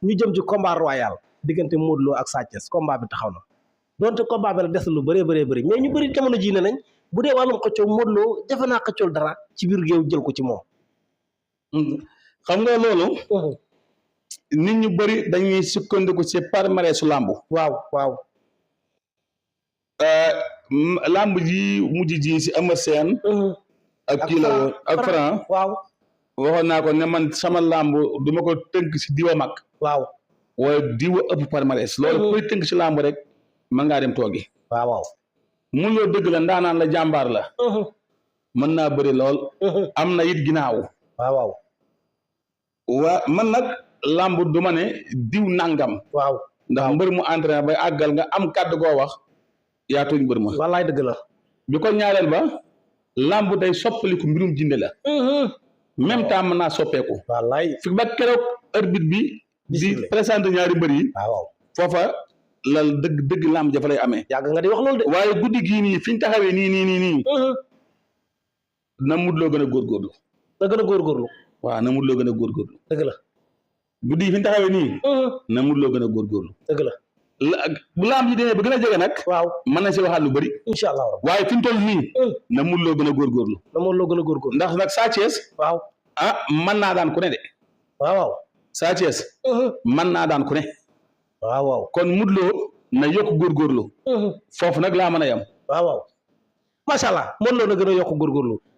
ñu jëm ci combat royal diggante Modou Lo ak Sa Thiès combat bi taxaw na donte combat bi la des lu bëree bëri mais ñu bëri jamono ji ne nañ bu dee wàllum xëccoo Modou Lo jafe naa xëccool dara ci biir géew jël ko ci moom. xam nga loolu. nit ñu bëri dañuy sukkandiku ci palmarès su làmb. waaw. làmb ji mujj ji si Eumeu Sène. ak kii la woon ak Franc. waaw. waxoon naa ko ne man sama làmb du ma ko tënk si diwa mag. waaw. wala diwa ëpp palmarès. loolu koy tënk si làmb rek mën ngaa dem toogi. waaw. mun loo dëgg la ndaanaan la jàmbaar la. mën naa bëri lool. am na it ginnaaw. waaw. man nag làmb du ma ne diw nangam. waaw ndax mbër mu entraîné bay àggal nga am kàddu goo wax yaa tooñ mbër ma. wallaay dëgg la. bi ko ñaareel ba làmb day soppaliku mbirum jinde la. même temps mën naa soppeeku. wallaay fi ba keroog arbitre bi. di présenté ñaari mbër yi. waaw foofa la dëgg làmb jafa lay amee. yàgg nga di wax loolu de. waaye guddi gii nii fi ñu taxawee nii. na Modou Lo gën a góorgóorlu. na gën a góorgóorlu. waaw na Modou Lo gën a góorgóorlu. dëgg la. guddi yi fi ñu taxawee nii. na Modou Lo gën a góorgóorlu. dëgg la. bu làmb ji demee ba gën a jege nag. waaw mën nañ si waxaat lu bëri. incha allah waaye fi ñu toll nii. na Modou Lo gën a góorgóorlu. na Modou Lo gën a góorgóorlu. ndax nag Sa Thiès. waaw mën naa daan ku ne de. waaw. Sa Thiès. mën naa daan ku ne. waaw. kon Modou Lo na yokk góorgóorlu. foofu nag laa mën a yem. waaw macha allah Modou Lo na gën a yokk góorgóorlu.